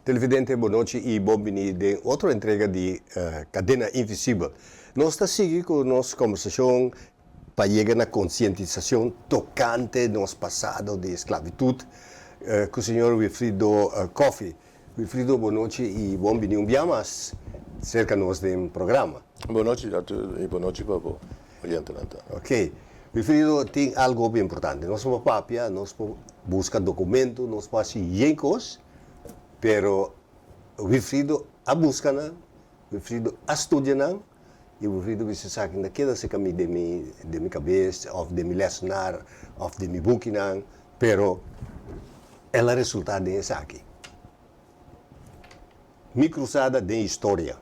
Televidente, bon nochi i bon bini den otro entrega di Kadena Invisibel. Nos ta sigui ku nos kombersashon pa yega na konsientisashon tokante nos pasado di esklabitut ku señor Wilfrido Coffie. Wilfrido, bon nochi i bon bini un bia mas serka nos den programa. Bon nochi Arthur i bon nochi pa bo oyentenan ta. Ok. Wilfrido, tin algu hopi importante. Nos por papia, nos por buska dokumento, nos por hasi yen kos, pero Wilfrido a buska nan, Wilfrido a studia nan i Wilfrido bisa esaki ta keda serka mi den mi den mi kabes òf den mi lèsnar òf den mi bukinan, pero el a resultá den esaki. Mi krusada den historia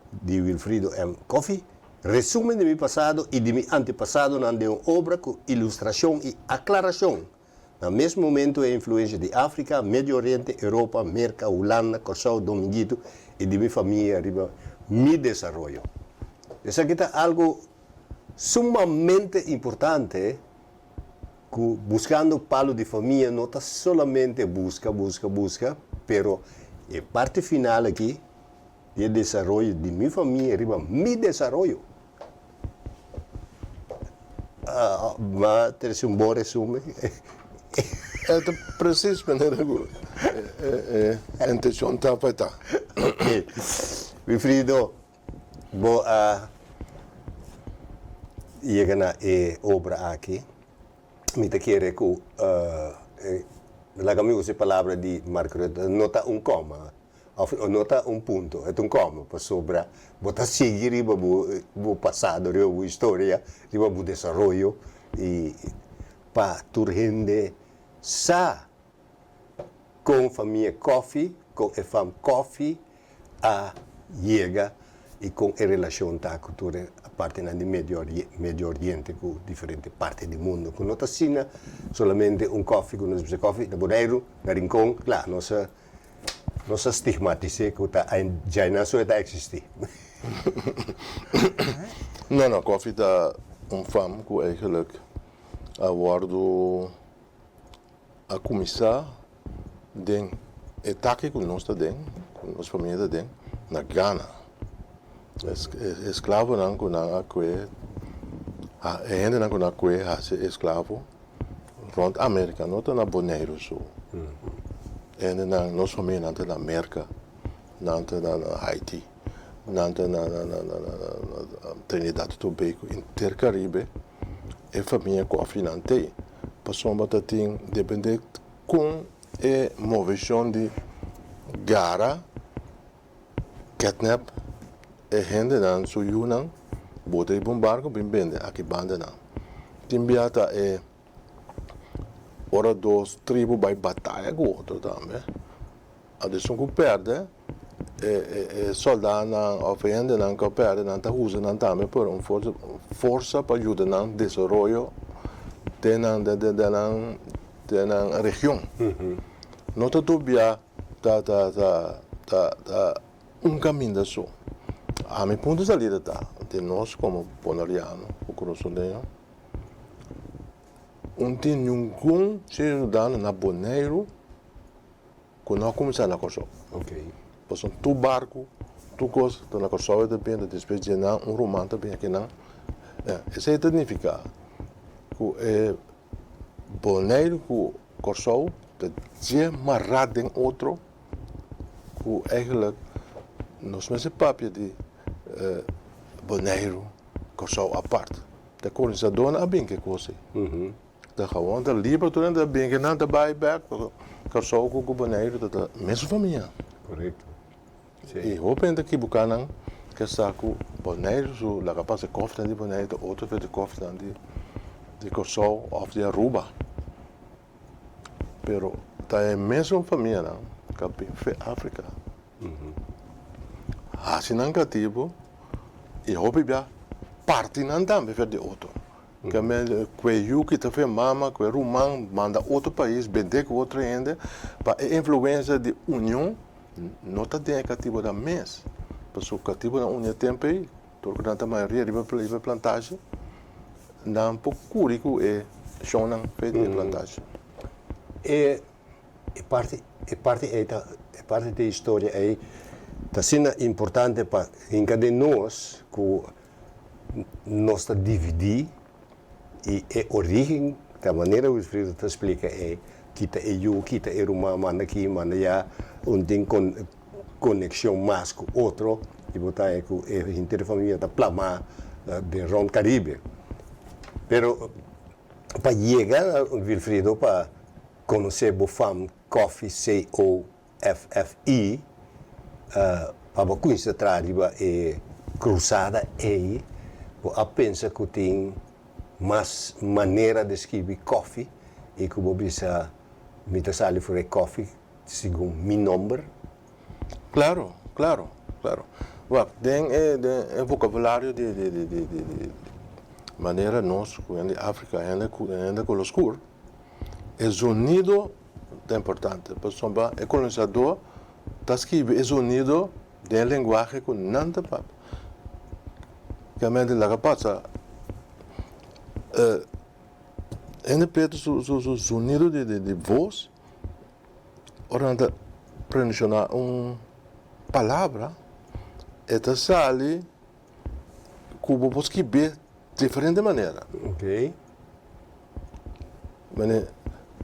di Wilfrido M. Coffie, resumen di mi pasado i di mi antepasadonan den un obra ku ilustrashon i aklarashon. Na mes momento e influensia di Afrika, Medio Oriente, Europa, Merka, Hulanda, Kòrsou, Dominguito i di mi famia riba mi desaroyo. Esaki ta algu sumamente importante ku buskando palu di famia no ta solamente buska, buska, buska, pero e parti final aki di e desaroyo di mi famia riba mi desaroyo. Ma trese un bon resumen. E ta precies manera ku e intencion ta pa e ta. Ok. Wilfrido, bo a yega na e obra aki. Mi ta kere ku, laga mi usa e palabra di Mark Rutte, no ta un kòma. Of no ta un punto, e ta un kòma, pasobra bo ta sigui riba bo bo pasado, riba bo historia, riba bo desaroyo i pa tur hende sa kon famia Coffie, kon e fam Coffie a yega i kon e relashon ta ku tur e partinan di Medio Medio Oriente ku diferente parti di mundu. Ku no ta asina solamente un Coffie ku nos bisa Coffie na Boneiru, na Rincon, kla nos a Nos a stigmatis'é ku ta djainan so e ta eksistí. No, no, kòfi ta un fam ku eigenlik a wòrdu a kuminsá den e taki ku nos ta den, ku nos famia ta den, na Ghana. E esklavonan ku nan a kue, e hendenan ku nan a kue hasi esklavo Rond Amerika, no ta na Boneiru so. Hendenan, nos famianan ta na Merka, nan ta na Haiti, nan ta na Trinidad y Tobago, henter Caribe e famia koffie nan t'ei. Pasobra ta tin depende kon e moveshon di gara. Catnap e hendenan su yunan bota riba un barco bin bende aki bandanan. Tin bia ta e ora dos tribu bai bataya cu otro tambe. Anto esun cu perde e soldanan of e hendenan cu a perde nan ta usa nan tambe por un forsa pa yuda nan desaroyo den nan den nan region. No ta tur bia. Ta ta ta ta ta un caminda so. Ami punto di salida ta di nos como Boneriano o Curasoleño un tin ningun ciudadano na Boneiru cu no a cuminsa na Corsou. Pasobra tur barco, tur cos ta na Corsou e ta bini, despues dje nan un ruman ta bini akinan. Esey ta nifica cu e Boneiru ku Kòrsou ta dje mará den otro ku eigenlijk nos mester papia di Boneiru, Kòrsou apart. Ta kolonisadónan a bin ku e kos ei. Ta gawon ta liber tur hende ta bin ku nan ta bai bèk Kòrsou ku Boneiru ta mesun famia. Korekto. I hopi hende ta kibuká nan ke sa ku Boneiru su laga pasa e kòfnan di Boneiru ta otro fe di kòfnan di di Kòrsou òf di Aruba. Pero ta e mesun famianan ku a bin fe Afrika hasi nan katibu i hopi bia parti nan tambe fer di otro. Ke men ku e yu kita fe mama ku e ruman manda otro pais bende ku otro hende pa e influensia di union No ta den e katibonan mes, pasobra katibonan un e tempu ei, dor ku nan ta mayoria riba e plantashi, nan por kuri ku e shonnan fe di e plantashi. E parti e parti ei ta. E parti di historia ei ta asina importante pa hinka den nos ku nos ta dividí i e orígen ta manera Wilfrido ta splika ei, kita e yu, kita e ruman, manda aki, manda ya, un tin konekshon mas ku otro i bo ta haña ku e henter famia ta plamá den rònt Karibe. Pero pa yega Wilfrido pa konosé bo fam Coffee C-O-F-F-I pa bo kuminsá traha riba e krusada ei, bo a pensa ku tin mas manera di skibi kòfi i ku bo bisa mi ta sali for e kòfi segun mi nòmber? Klaro, klaro, klaro. Wak, den e den e vokabulario di di di di di manera nos ku hende di Afrika, hende ku hende kolo skur, e zonido ta importante pasobra e kolonisadó ta skibi e zonido den e lenguahe ku nan ta papia. Realmente laga pasa hende pretu su su zonido di vos ora nan ta pronunciona un palabra e ta sali ku bo por skib'é diferente manera. Ok. Mane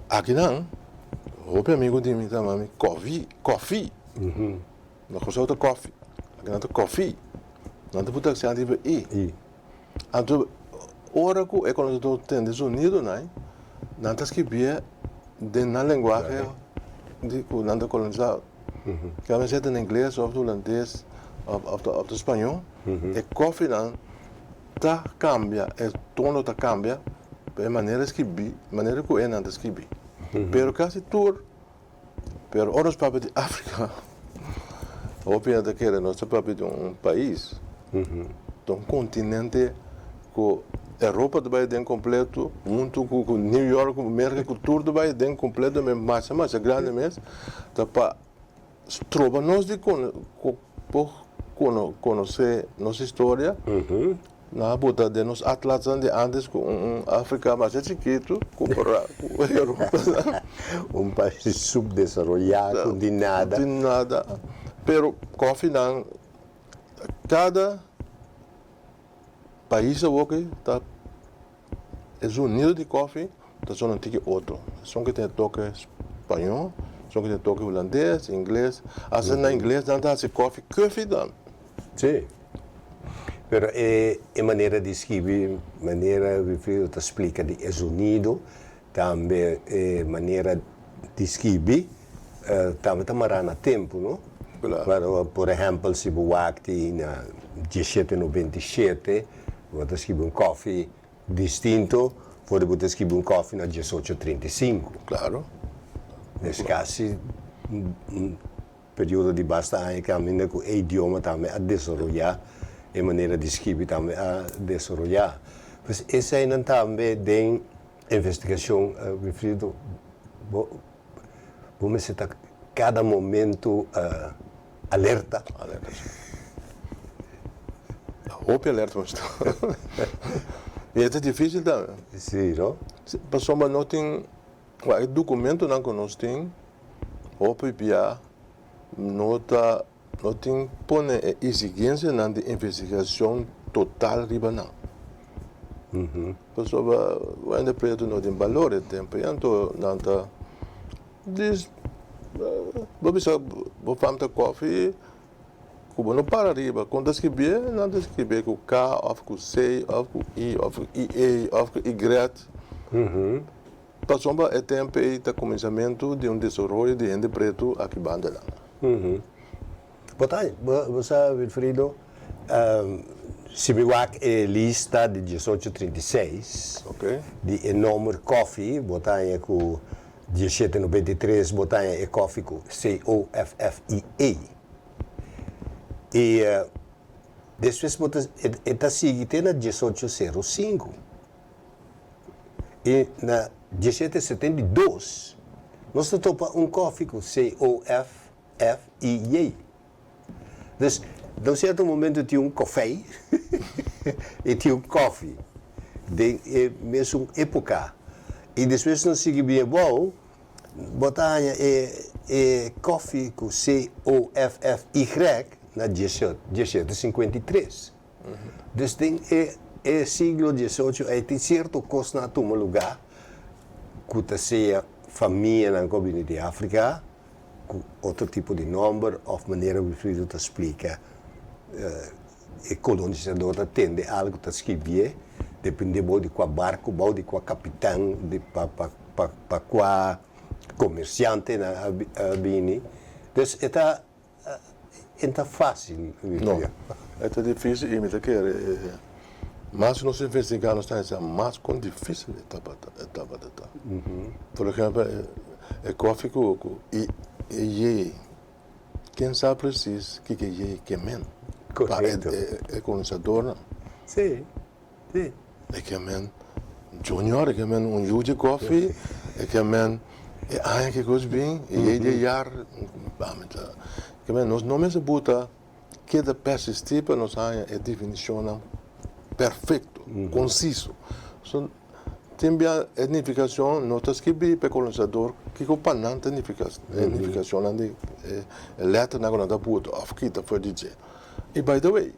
akinan hopi amigu di mi ta mami kòfi, kòfi. Na Kòrsou ta kòfi, akinan ta kòfi. Nan ta put aksènt riba i. I. Anto ora ku e kolonisadó tende zonidonan, nan ta skibié den nan lenguahe di ku nan ta kolonisá. Kada bes ta na ingles òf ta hulandes òf ta spañó, e kòfinan ta kambia, e tono ta kambia pa e manera skibí, manera ku e nan ta skibí. Pero kasi tur, pero ora nos papia di Afrika, hopi hende ta kere nos ta papia di un pais, di un kontinente ku Europa ta bai den kompleto huntu ku New York, ku Merka, ku tur ta bai den kompleto masha masha grandi mes, ta pa stroba nos di por konosé nos historia, nan a bota den nos atlasnan di ántes ku un Afrika masha chikitu kompará ku Europa. Un pais subdesaroyá ku di nada. Di nada. Pero kòfinan kada pais awoki ta E zonido di kofi ta sona un tiki otro. Esun ke tin e toke spañó, esun ke tin e toke hulandes, ingles. Asta na ingles nan ta hasi kofi kofi tambe. Sí. Pero e e manera di skibi, manera Wilfrido ta splika di e zonido, tambe e manera di skibi tambe ta mará na tempu, no? Claro. Por ehèmpel, si bo wak di na diesshete noventa i shete, Bo ta skibi un kòfi distinto for di bo ta skibi un kòfi na diesocho trinta i sinku. Klaro. Es kasi un periodo di basta aña kaminda ku e idioma tambe a desaroyá, e manera di skibi tambe a desaroyá. Pues eseinan tambe den investigashon, Wilfrido, bo bo mester ta kada momento Alerta. Alerta si. Hopi alerta nos ta. I e ta dificil tambe. Si, no? Pasobra no tin, wak e documentonan ku nos tin hopi bia no ta, no tin pone e exigencianan di investigacion total riba nan. Pasobra hende pretu no tin balor e tempo ei, anto nan ta. Dis, Bo bisa bo fam ta kofi ku bo no para riba. Kon ta skribié? Nan ta skribié ku K òf ku C òf ku I òf ku IA òf ku Y. Pasobra e tempu ei ta kuminsamentu di un desaroyo di hende pretu aki banda nan. Bo ta, bo sa Wilfrido, si mi wak e lista di diesocho trinta i seis di e nomber kofi, bo ta haña ku Dieshete nobenta i tres bo ta haña e kòfi ku C-O-F-F-I-E. I despues bo ta e ta sigui te na diesocho sero sinku. I na dieshete setenta i dos nos ta topa un kòfi ku C-O-F-F-I-J. Dus na un sierto momento tin un kofei i tin un kòfi den e mesun époka. I despues nos sigui bin abou, bo ta haña e. e koffie ku C-O-F-F-Y na 1753. Dus den e e siglo 18 ei tin sierto kosnan a tuma lugá ku ta sea famianan ku a bini di Afrika ku otro tipo di nòmber òf manera Wilfrido ta splika e kolonisador ta tende algu ta skibié depende bou di kua barku bou di kua kapitan di pa pa pa kua komersiantenan a bini. Dus e ta E ta fácil, No, e ta difícil i mi ta kere mas nos investigá nos ta haya sa mas kon difícil e tabata e tabata ta. Por ehèmpel e kòfi ku ku i e yei, ken sa presis kiko e yei ke men pa e e kolonisadornan. Sí, sí. E ke men junior, e ke men un yu di kòfi, e ke men e aña ke kos bin, e yei di e yar, ami ta, ke men nos no mester buta keda persistí pa nos haña e definishonnan perfekto, konsiso. So, tin bia e nifikashon no ta skibí pa e kolonisador kiko pa nan ta nifiká, e nifikashonnan di e lèternan ku nan ta buta òf kita for di dje. I by the way,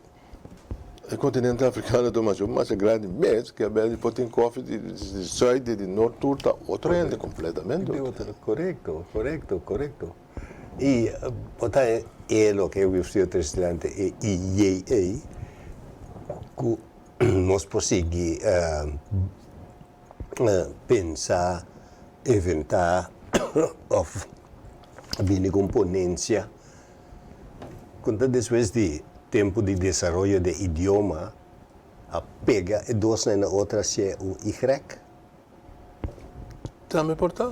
E kontinente afrikano ta masha masha grandi mes, ke abel por tin kofi di zuid di di nort tur ta otro hende kompletamente otro. Korekto, korekto, korekto. I bo ta e loke Wilfrido Trestilante e IJA ku nos por sigui pensa, inventá òf bini ku un ponensia. Kon ta despues di tempu di desaroyo de idioma a pega e dosnan na otro hacié un Y? Tambe por ta.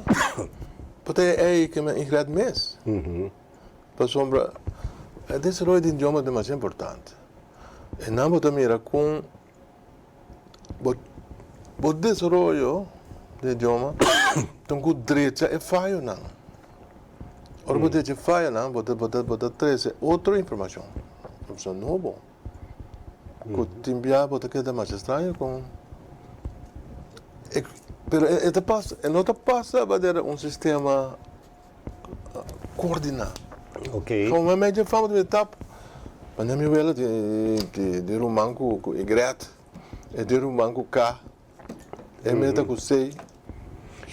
Por ta e ei ke men Y mes. Pasobra e desaroyo di idioma ta demasiado importante. E nan bo ta mira kon bo bo desaroyo di idioma ta ku drecha e fayonan. Ora bo drecha e fayonan bo ta bo ta bo ta trese otro informashon, informashon nobo ku tin bia bo ta keda masha straño kon e pero e ta pasa e no ta pasa manera un sistema koordiná. Como mi medio fama di mi tap, manera mi wela di di ruman ku ku Y, e di ruman ku K, e meta ku C.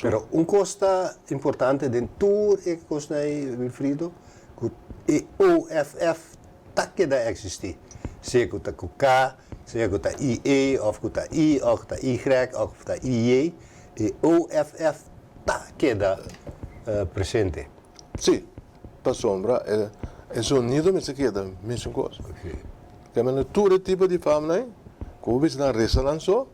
Pero un kos ta importante den tur e kosnan ei, Wilfrido, ku e OFF ta keda eksistí. Sea ku ta ku K, sea ku ta IE, òf ku ta I, òf ku ta Y, òf ku ta IJ, e OFF ta keda presente. Sí, pasobra e zonido mester keda mesun kos. Kende tur e tipo di famnan ku bo bisa nan resa nan so,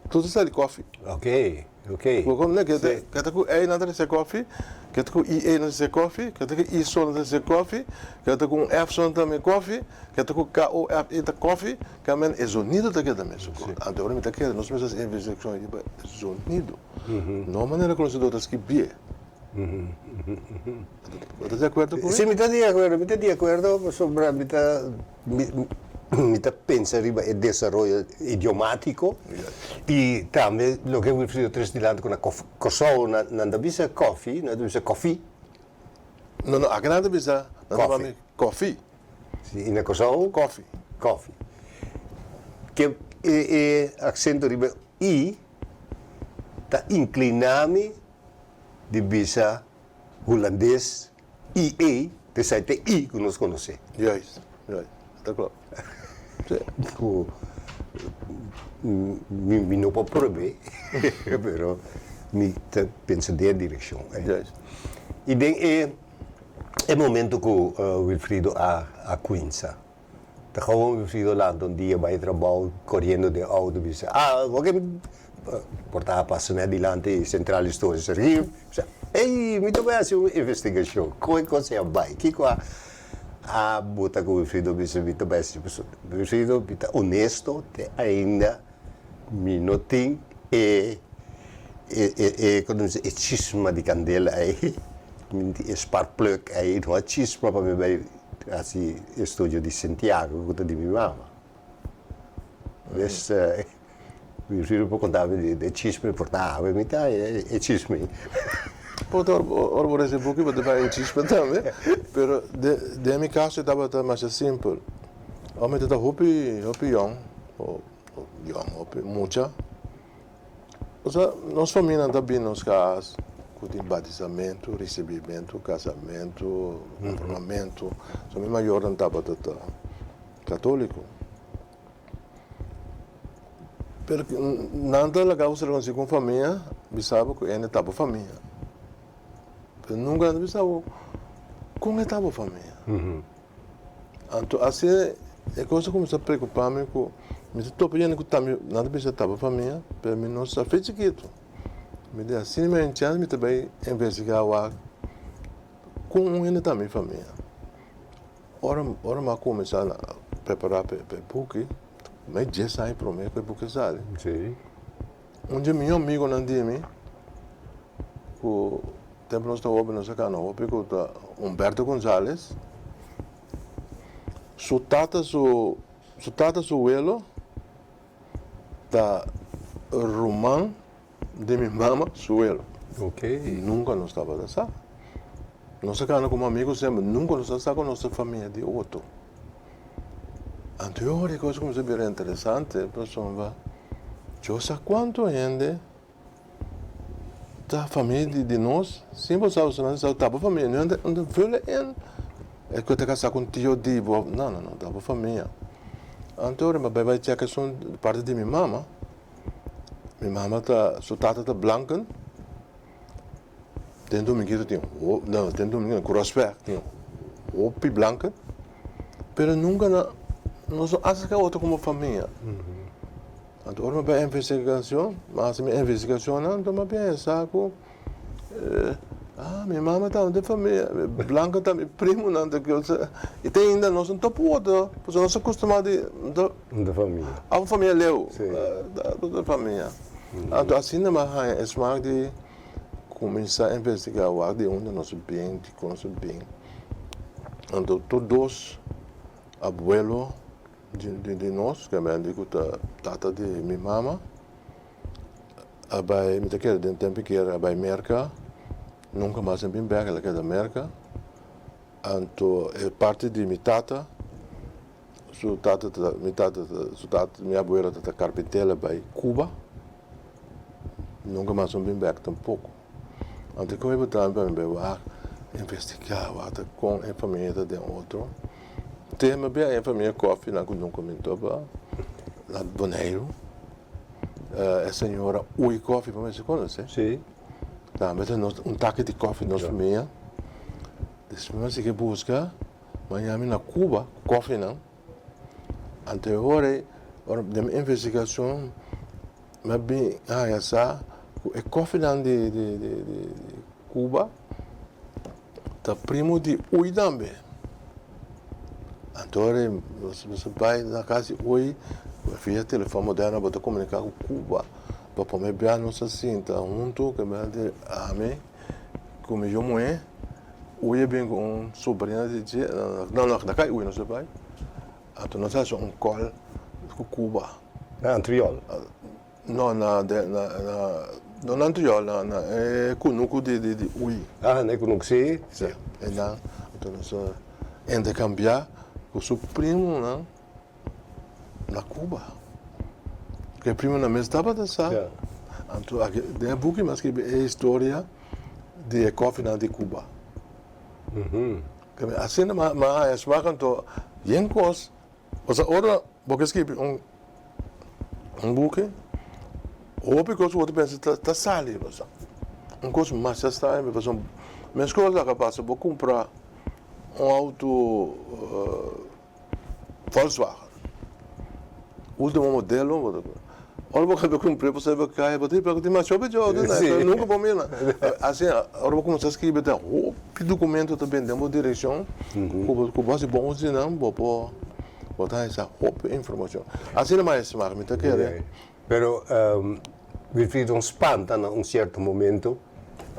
tur ta sali kòfi. Ok, ok. Bo komprende? Ke ta ke ta ku ei nan ta resa kòfi, ke ta ku i ei nan ta resa kòfi, ke ta ku i so nan ta resa kòfi, ke ta ku un èf so nan ta kòfi, ke ta ku k o f i ta kòfi. Kende e zonido ta keda mesun kos. Anto ora mi ta kere nos mester hasi investigashon riba e zonido. No manera ku nos ta skibié. Bo ta di akuerdo ku mi? Si, mi ta di akuerdo. Mi ta di akuerdo pasobra mi ta mi ta pensa riba e desaroyo idiomátiko i tambe loke Wilfrido tres dilanti ku na Kòrsou nan ta bisa kòfi, nan ta bisa kòfi. No, no, aki nan ta bisa, nan ta mami kòfi. Si, i na Kòrsou? Kòfi. Kòfi. Ke e e aksento riba i ta inkliná mi di bisa hulandes i e, p'esei ta e i ku nos konosé. Juist, juist. Ta klòp. Sí. Ku mi mi no por prob'é, pero mi ta pensa den e direkshon ei. Juist. I den e e momento ku Wilfrido a a kuinsa, Ta gewoon Wilfrido lanta un dia bai trabou koriendo den outo bisa, ah, bo ke por ta pasa net dilanti Central Historisch Archief, bisa, ey, mi ta bai hasi un investigashon, kon e kos ei a bai? Kiko a a buta ku Wilfrido bisa mi ta bai hasi? Pasobra Wilfrido mi ta honesto te ainda mi no tin e e e e kon ta bisa e chisma di kandela ei, mi no tin e sparkplug ei, no a chisma pa mi bai Hasi estudio di Santiago ku ta di mi mama. Des mi riri por konta mi di e chisme por ta awe mi ta e chisme. Por ta ora bo recibi buki bo ta bay un chispa tambe, pero den mi caso e tabata masha simpel. Ora mi ta hopi hopi yong, yong hopi mucha, osea nos famianan ta bini nos cas cu tin batisamentu, ricibimentu, casamentu, confirmamentu, so mi mayornan tabata ta catolico. Pero nan ta laga bo ser conoci cu un famia, bisa bo cu ene ta bo famia. Pero nunca nan ta bisa bo con e ta bo famia. Anto asina e cos a cuminsa preocupa mi cu mi ta topa hende cu tambe nan ta bisa ta bo famia, pero mi no sa fe chikito. Mi di asina mi a chance mi ta bay investiga wak con un hende ta mi famia. Ora ora mi a kuminsá na prepará pa e buki, mi dies aña promé ku e buki a sali, un di e mihó amigonan di mi ku tempu nos ta hopi nos a kana hopi ku ta Humberto Gonzales, su tata su su tata su welo ta ruman di mi mama su welo. Nunka nos tabata sa. Nos a kana komo amigu semper, nunka nos a sa ku nos ta famia di otro. Anto e ora e kos a kuminsá bira interesante pasobra yo sa kuantu hende ta famia di nos sin bo sa pasobra nan sa ta bo famia. No ta vula in e ku ta kasá ku un tio di bo, no no no ta bo famia. Anto ora mi a bai bai chèk esun parti di mi mama. Mi mama ta, su tata ta blanken. Den Dominguito tin ho, no, den Dominguito, Grosweg tin hopi blanken. Pero nunca na, nos no acerca otro como famia. Anto ora mi a bai investigacion, mi a haci mi investigacionnan, anto mi a pensa cu Ah, mi mama ta den famia Blanca ta mi primonan ta kio sa y te ainda nos no ta por pasobra nos a costuma di Un ta famia. A un famia leu ta famia anto asina mi a haña e smak di cuminsa investiga wak di unda nos a bin dikon nos a bin anto tur dos abuelo di nos ke mi a di ku ta tata di mi mama. A bai, mi ta kere den tempu kier a bai Merka, nunka mas a bin bek, el a keda Merka. Anto e parti di mi tata, su tata ta, mi tata ta, su tata, mi abuelo ta ta karpinté, el a bai Cuba, nunka mas a bin bek tampoko. Anto ku mi botami pa mi bai wak, investigá wak ta kon e famia ta den otro. Te mi a bia e famia kòfi nan ku nunka mi topa na Boneiru. E señora Uy Koffie, bo mester conoce. Sí. Tambe ta nos un taki di koffie nos famia. Despues mi a sigui busca, mi a yami na Cuba cu koffienan. Anto e ora ei, ora den mi investigacion mi a bin haya sa cu e koffienan di di di di Cuba Ta primo di Uy tambe. Anto ora nos a bai na cas di Uy, via telefon moderno bo ta comunica cu Cuba pa prome bia nos a sinta hunto cu ami cu mi yu muhe. Uy a bin cu un sobrina di dje, no no na cas di Uy nos a bai, anto nos a haci un call cu Cuba. Na Antriol? No, na, na, na, no na Antriol, na, na e kunuku di, di, di Ui. Ah, na e kunuku, si. Si, einan. Anto nos a interkambiá ku su primonan na Cuba. Ku e primonan mes tabata sa. Anto aki den e buki mi a skribi e historia di e kòfinan di Cuba. Asina mi a haña smak anto yen kos. Pasobra ora bo ke skibi un un buki, hopi kos ku bo ta pensa ta ta sali pasobra un kos masha straño pasobra meskos laga pasa bo kumpra un outo Volkswagen ultimo modelo bo ta ora bo kaba kumpr'é bo sa bo kai bo ta riba ku tin masha hopi djòu den nan nunka bo mira asina ora bo kuminsá skibi ta hopi dokumento ta bini den bo direkshon ku bo hasi bon uso di nan bo por bo ta haña hopi informashon asina mas smak mi ta kere. Pero Wilfrido un spanta na un sierto momento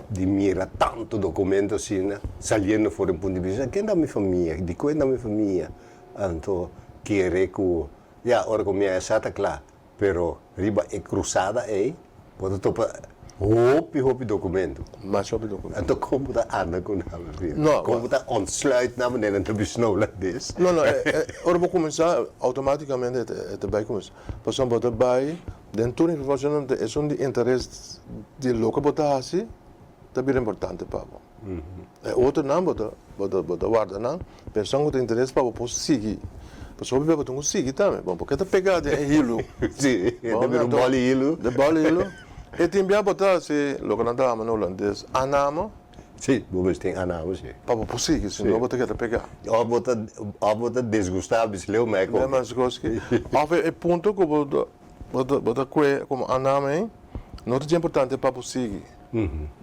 di mira tanto dokumento asina saliendo for di un punto di bista ken ta mi famia dikon ta mi famia anto kere ku Ya, ora ku mi a sa ta kla, pero riba e krusada ei bo ta topa. Hopi hopi documento. Masha hopi documento. Anto kon bo ta anda ku nan, Wilfrido? No. Kon bo ta ontsluit nan manera nan ta bisa na Hulandes? No, no, ora bo kuminsá outomátikamente e ta bai kuminsá. Pasobra bo ta bai den tur informashonnan ta esun di interes di loke bo ta hasi ta bira importante pa bo. E otronan bo ta bo ta bo ta warda nan, pero esun ku ta interes pa bo por sigui. Pasobra hopi bia bo tin ku sigui tambe. Bon, porque ta pega den e hilu. Sí, e ta bira un bòl di hilu. De bòl di hilu. E tin bia bo ta hasi loke nan ta yama na hulandes aanname. Sí, bo mester tin aanname, sí. Pa bo por sigui, si no bo ta keda pega. Òf bo ta òf bo ta disgustá bis leu mei koki. Mei koki. Òf e punto ku bo ta bo ta bo ta kue komo aanname ei, no ta dje importante pa bo sigui.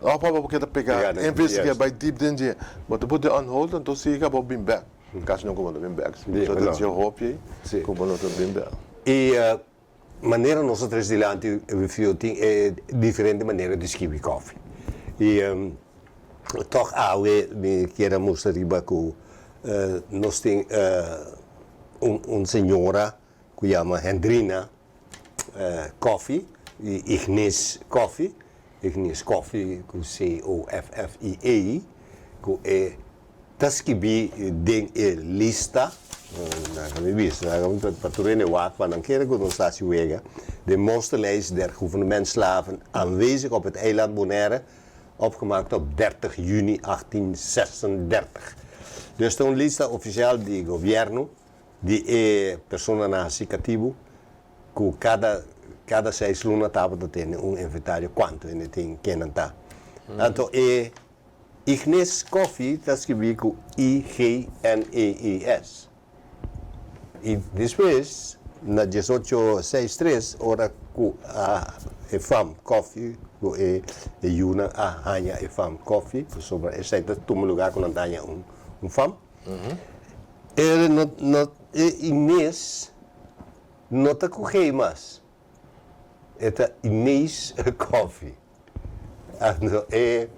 Òf pa bo keda pega, investigá bai dip den dje. Bo ta put on hold anto sigui ka bo bin bèk. Kasi nunka bo no ta bin bèk. Bo ta dje hopi ku bo no ta bin bèk. E manera nos a trese dilanti Wilfrido tin e diferente manera di skibi kòfi. I tòg awe mi kier a mustra riba ku nos tin un señora ku yama Hendrina Coffie, di Ignis Coffie, Ignis Coffie ku C-O-F-F-I-E, ku e ta skibí den e lista, nan ka mi bisa, nan ka mi pa tur hende wak, pa nan kere ku nos ta hasi wega, de monsterlijst der gouvernementsslaven aanwezig op het eiland Bonaire, opgemaakt op 30 juni 1836. Dus ta un lista ofisial di gobièrnu di e personanan hasi katibu ku kada kada seis luna tabata tene un inventario kuantu hende tin ken nan ta. Anto e Ignees Coffie ta skibí ku I-G-N-E-E-S. I despues na diesocho seis tres ora ku a e fam Coffie ku e e yunan a haña e fam Coffie pasobra esei ta tuma lugar ku nan ta haña un un fam. E no no e Inés no ta ku G mas. E ta Inés Coffie. Anto e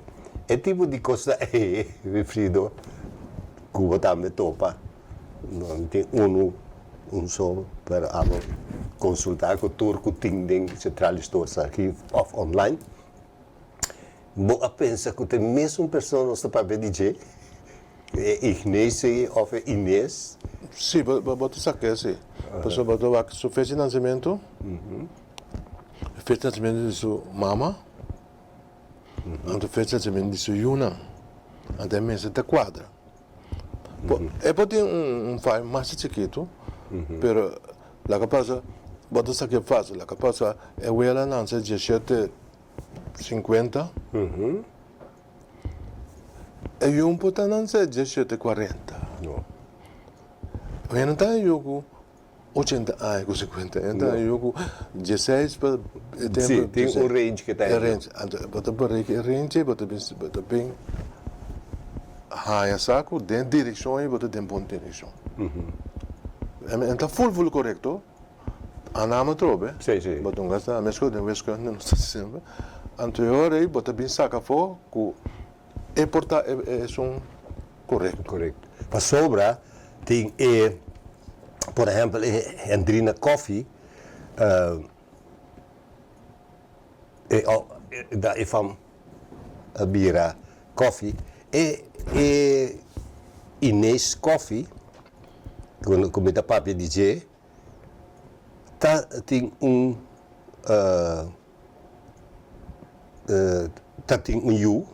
e tipo di kosnan ei Wilfrido ku bo tambe topa. No tin unu un so pero abo konsultá ku tur ku tin den Centraal Historisch Archief òf online. Bo a pensa ku ta e mesun persona nos ta papia di dje? E Ignese òf e Ines? Sí, bo bo ta sa ke sí. Pasobra bo ta wak su fecha di nasimentu, fecha di nasimentu di su mama, anto fecha di nasimentu di su yunan. Anto e mester ta kuadra. E por tin un fai mas chikitu, pero laga pasa, bo ta sa ke fásil, laga pasa e wela nanse dieshete 50. E yu por ta nan se 17, 40. No. E no ta e yu ku 80 aña ku 50 aña. E ta e yu ku 16 pa e tempu. Si, tin un range ke ta E range. Anto bo ta bereken e range ei, bo ta bin bo ta bin haña sa ku den direkshon ei bo ta den bon direkshon. E ta ful ful korekto. Anam atrobe, Sí, sí. bo ta un gasta mescos den wiskunde nos ta semper. Anto e ora ei bo ta bin saca afo cu e por ta e esun corecto. Corecto. Pasobra tin e, por ehempel e Hendrina Coffie, e da e fam a bira Coffie, e e Inez Coffie cu mi ta papia di dje, Ta tin un ta tin un yu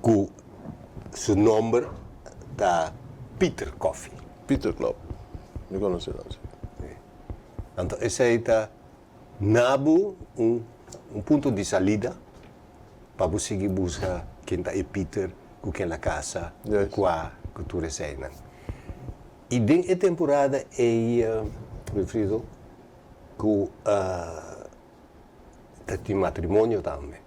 ku su nomber ta Peter Coffie. Peter klopt, mi konosé nan si. Anto esei ta na bo un un punto di salida pa bo sigui buska ken ta e Peter ku ken la kasa ku kua ku tur eseinan. I den e temporada ei, Wilfrido, ku ta tin matrimonio tambe.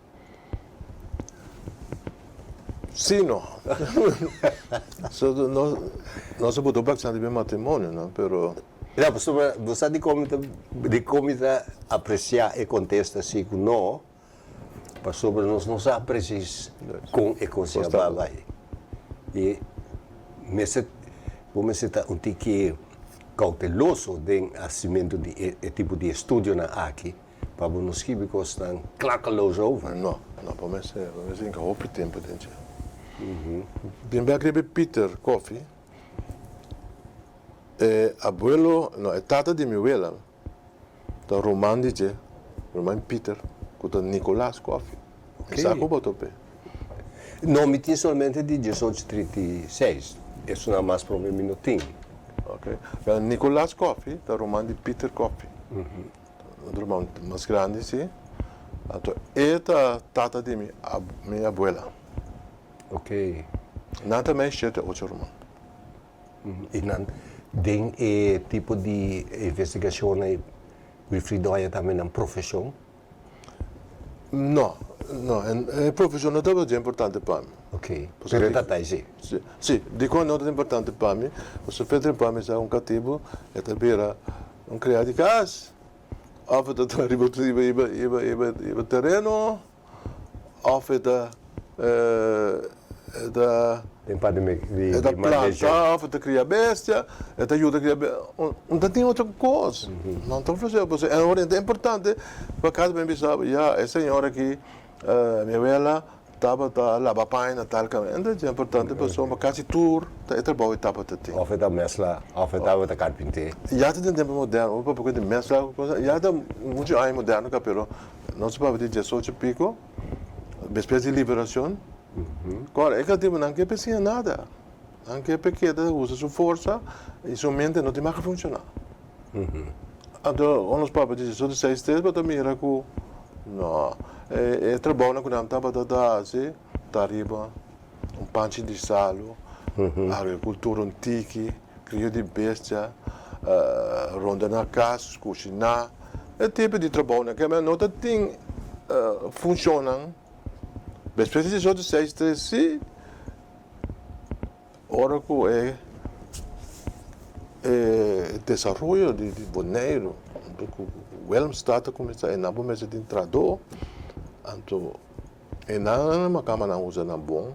Sí, no. So, no, no se por topa di matrimonio, no, pero. No, pasobra bo sa dikon mi ta, dikon mi ta apresiá e kontesta si ku no, Pasobra nos no sa presis kon e kos ya ba bai. I mester, bo mester ta un tiki kouteloso den hasimentu di e tipo di estudionan aki. Pa bo no skibi kosnan klakkeloos over. No, no, pa mester, pa mester hinka hopi tempu den dje. Bin bek riba e Peter Coffie, e abuelo, no, e tata di mi wela ta ruman di dje, ruman Peter, ku ta Nicolaas Coffie. Mi sa ku bo tope. No, mi tin solamente di diesocho 36, esunnan mas prome mi no tin. Ok, pero Nicolaas Coffie ta ruman di Peter Coffie. Un ruman mas grandi si. Anto e ta tata di mi mi abuela. Ok. Nan ta mei shete ocho ruman. I nan den e tipo di investigashon ei Wilfrido haya tambe nan profeshon? No, no, e profeshon no tabata dje importante pa mi. Ok, pero e tata ei si? Si, dikon no tabata importante pa mi? Pasobra Pedro pa mi sa un katibu e ta bira Un kria di kas, òf e ta traha riba riba riba riba riba tereno, òf e ta e ta Den parti di di e ta di manejo. planta, òf e ta kria bestia, e ta yuda kria bestia, un ta tin otro kos, no ta ofresé pasobra e ora e ta importante pa kada ben bisa bo, ya e señor aki mi abuela Tabata laba paña na tal kaminda, dje importante pasobra kasi tur ta e trabou e tabata tin. Of e ta mesla, of e tabata karpinté. Ya ta den tempu moderno, ora papia ku di mesla ku cosa, ya ta muchu aña moderno ka, pero nos papia di diesocho piko, despues di liberacion, kor e katibunan ke pe siña nada, nan ke pe keda usa su forsa i su mente no tin mas ke funciona. Anto ora nos papia di Jesus di seis tres bo ta mira ku no e trabounan ku nan tabata ta hasi ta riba un panchi di salu, agrikultura un tiki, krio di bestia, ronda na kas, kushiná, e tipo di trabounan ke no ta tin funshonnan. Despues di Jesus di seis tres si. Ora ku e e desaroyo di Boneiru huntu ku Willemstad a kuminsá e nan por mester tin trahadó, anto e nan makamba nan usa nan bon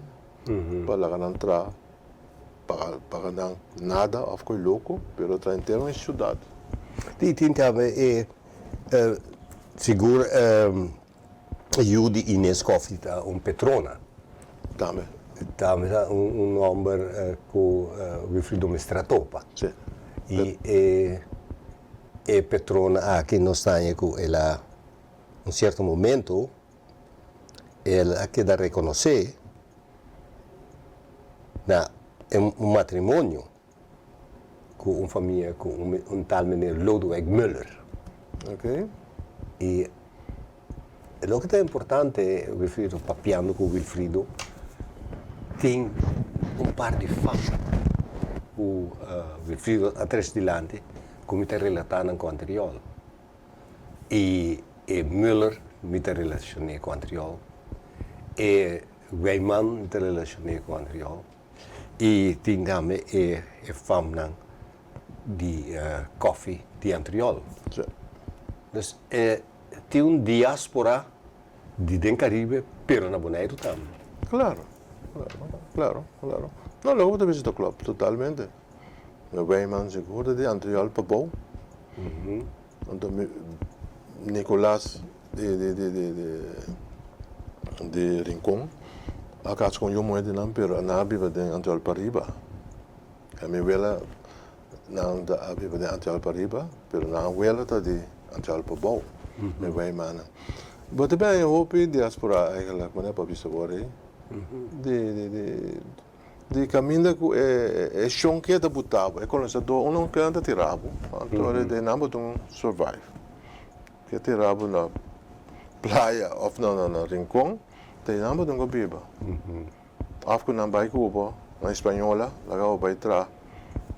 pa laga nan traha paga paga nan nada òf koe loko pero traha henter un siudat. I tin tambe e sigur Yu di Ines Koffie ta un Petrona. Tambe. Tambe ta un nomber ku Wilfrido mester a topa. Si. I e e Petrona aki nos ta haña ku el a un sierto momento el a keda rekonosé na un matrimonio ku un famia ku un tal meneer Lodewijk Muller. Ok. I loke ta importante, Wilfrido, papiando ku Wilfrido, tin un par di fam ku Wilfrido a trese dilanti ku mi ta relatá nan ku anterior. I e Muller mi ta relashoné ku anterior, e Wijman mi ta relashoné ku anterior. I tin tambe e famnan di koffie di Antriol. Dus e tin un diaspora di den Caribe pero na Boneiru tambe. Claro, claro, claro, claro. No, loke bo ta bisa ta klopt, totalmente. Mi Wijman sigur ta di Antriol pa bou. Anto mi Nicolas di di di di di di Rincon a casa con yu muhe di nan pero nan a biba den Antriol pariba. E mi wela nan ta a biba den Antriol pariba pero nan wela ta di Antriol pabou, mi weymannan. Bo ta bini hopi diaspora eigenlijk manera pa bisa bo rei di di di Di kaminda ku e shon ke ta buta bo, e kolonisador uno ke nan ta tira bo, anto de nan bo tin survive. Ke tira bo na playa of na rincon, te nan bo tin ku biba. Of ku nan bai ku bo na Hispaniola, laga bo bai tra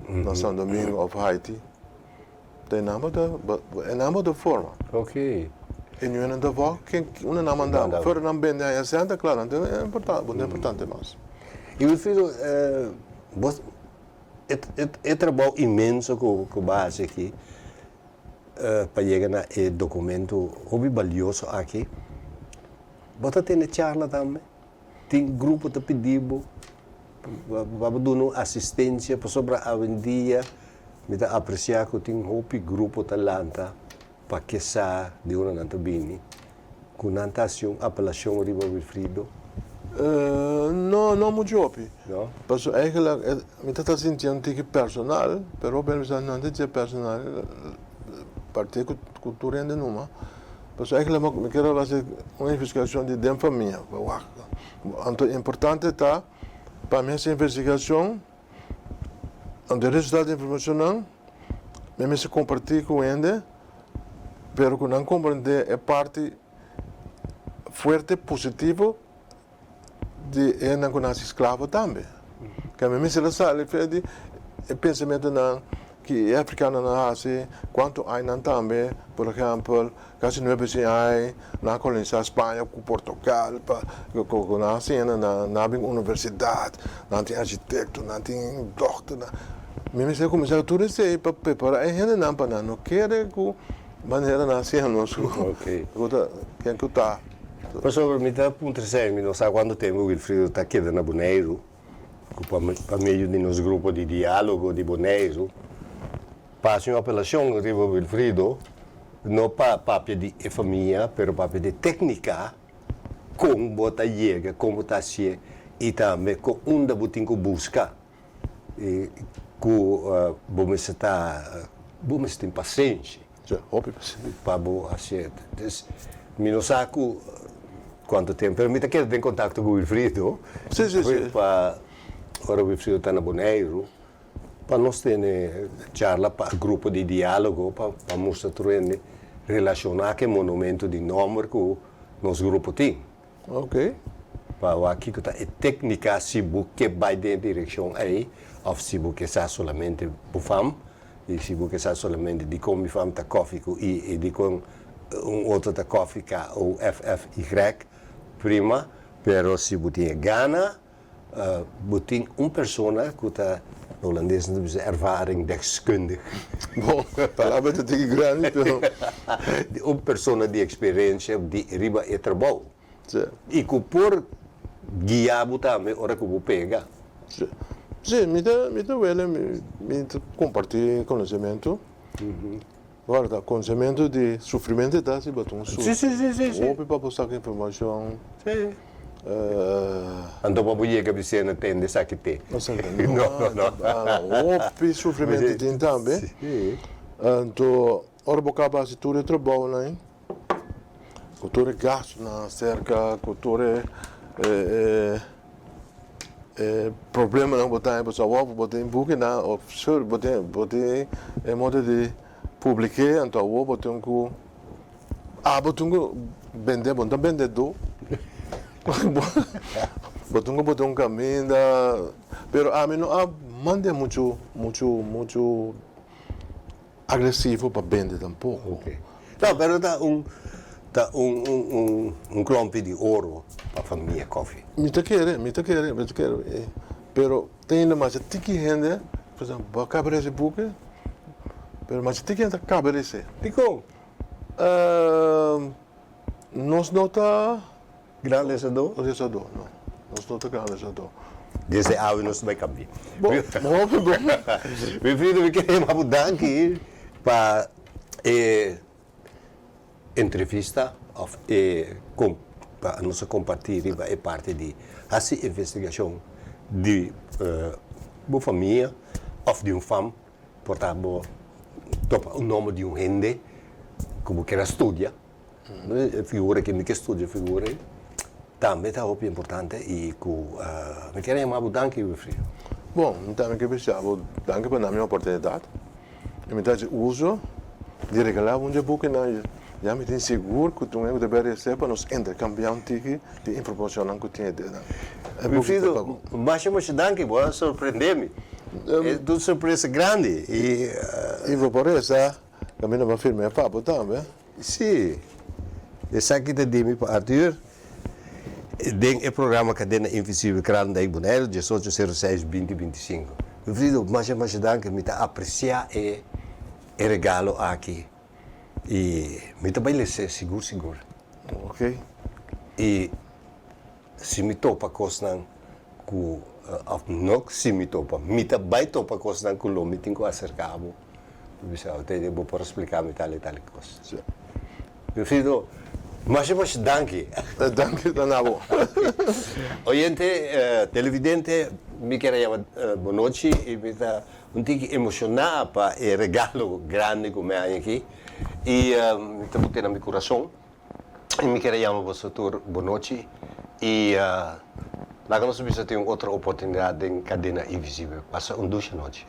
na San Domingo of Haiti, te nan bo ta, e nan bo ta forma. E niun nan ta wak ken unda nan manda bo. Fuera nan bende haña sèn ta kla, nan ta bo no importante mas. I Wilfrido, bo e trabou inmenso ku bo a hasi aki pa yega na e dokumento hopi balioso aki, bo ta tene charla tambe? Tin grupo ta pidi bo pa bo duna un asistensia? Pasobra awendia mi ta apresiá ku tin hopi grupo ta lanta. pa ke sa di ora nan ta bini ku nan ta hasi un apelashon riba Wilfrido? No, no muchu hopi. No? Pasobra eigenlijk mi ta ta sinti un tiki personal, pero hopi hende bisa no ta dje personal, parti ku tur hende numa. Pasobra eigenlijk mi kier a hasi un investigashon di den famia, pa wak. Anto importante ta pa mi hasi investigashon. Anto e resultado di informashonnan mi mester kompartí ku hende, pero ku nan komprendé e parti fuerte positivo di e hendenan ku nasi sklavo tambe. Ke mi mester a sali fe di e pensamentunan ki e afrikanonan a hasi kuantu ainan tambe, por ehèmpel Casi nuebe cien ai nan a colonisa Spaña cu Portugal pa cu nan a siña nan nan a bin universidad, nan tin architecto, nan tin dokter, nan mi mester cuminsa tur esey pa prepara e hendenan pa nan no kere cu manera nan a siña nos cu cu ta ken cu ta. Pasobra mi ta puntra esey, mi no sa cuanto tempo Wilfrido ta keda na Boneiru, cu pa medio di nos grupo di dialogo di Boneiru, Pa haci un apelacion riba Wilfrido, no pa papia di e famia, pero papia di tecnica con bo ta yega, con bo ta hacié y tambe con unda bo tin cu busca y cu bo mester ta, bo mester tin pasenshi. Sí, hopi pasenshi. Pa bo hacié. Dus, mi no sa cu cuanto tempo, pero mi ta keda den contacto cu Wilfrido. Sí, sí, sí. Pa ora Wilfrido ta na Boneiru. Pa nos tene charla pa grupo di dialogo pa pa mustra tur hende relaciona cu e monumento di nomber cu nos grupo tin. Ok. Pa wak kico ta e tecnica si bo ke bay den e direccion ey of si bo ke sa solamente bo fam y si bo ke sa solamente dicon mi fam ta koffie cu i y dicon un otro ta koffie K O F F Y prima pero si bo tin e gana Bo tin un persona ku ta, na holandes nan ta bisa ervaringsdeskundig. Bon, palabra ta tiki grandi pero. Un persona di eksperensia di riba e trabou. Si. I ku por guia bo tambe ora ku bo pega. Si. Si, mi ta, mi ta wele mi, mi ta kompartí konosementu. Ora ta konosementu di sufrimentu ta si bo ta un Si, si, si, si, si. Hopi pa bo saka informashon. Si. Anto pa bo yega bis'é no tende esaki te. No, no, no. Hopi sufrimentu tin tambe. Anto ora bo kaba hasi tur e trabounan, ku tur e gastunan aserka, ku tur e problemanan ku bo ta haña pasobra awor bo tin bukinan òf bo tin bo tin e modo di publik'é anto awor bo tin ku Abo tin ku bende, bo no ta bendedó. Bo tin ku bota un kaminda, pero ami no a manda muchu, muchu, muchu agresivo pa bende tampoko. Ok. No, pero ta un, ta un, un, un, un klompi di oro pa famia Koffie. Mi ta kere, mi ta kere, mi ta kere, pero tin hende masha tiki hende, por ehempel, bo a kaba rese buki, pero masha tiki hende ta kaba rese. Dikon? Nos no ta. Gran lesadó? Lesadó, no. Nos no ta gran lesadó. Desde awe nos ta bai kambia. Bon, hopi bon. Wilfrido, mi kere yama bo danki pa e entrevista òf e pa nos a kompartí riba e parti di hasi investigashon di bo famia òf di un fam. Por ta bo topa un nomber di un hende ku bo kier a studia. E figura ke mi ke studia e figura ei tambe ta hopi importante i ku mi kier a yama bo danki Wilfrido. Bon, mi tambe ke bisa bo danki pa dami e oportunidat i mi ta haci uso di regala bo un dje bukinan. Ya mi tin sigur ku tin un hende ku ta bira rese pa nos interkambia un tiki di informashonnan ku tin e denan. E buki ta pa bo. Wilfrido, masha masha danki, bo a sorprende mi. E ta un sorpresa grandi i. I bo por resa kaminda bo a firma e pa bo tambe. Si, esaki ta di mi pa Arthur den e programa Cadena Invisibel Kralendijk Boneiru, diesocho sero seis binti binti sinku. Wilfrido, masha masha danki, mi ta apresia e regalo aki. I mi ta bai les'é sigur sigur. Ok. I si mi topa kosnan ku, òf no si mi topa, mi ta bai topa kosnan ku lo mi tin ku aserká bo. Bisa, te bo por splika mi tal i tal kos. Si. Wilfrido, masha masha danki. Danki ta na bo. Oyente, televidente, mi kier a yama bon nochi i mi ta un tiki emoshoná pa e regalo grandi ku mi haña aki i mi ta bot'é na mi kurason i mi kier a yama boso tur bon nochi i laga nos bisa tin un otro oportunidat den Kadena Invisibel. Pasa un dushi nochi.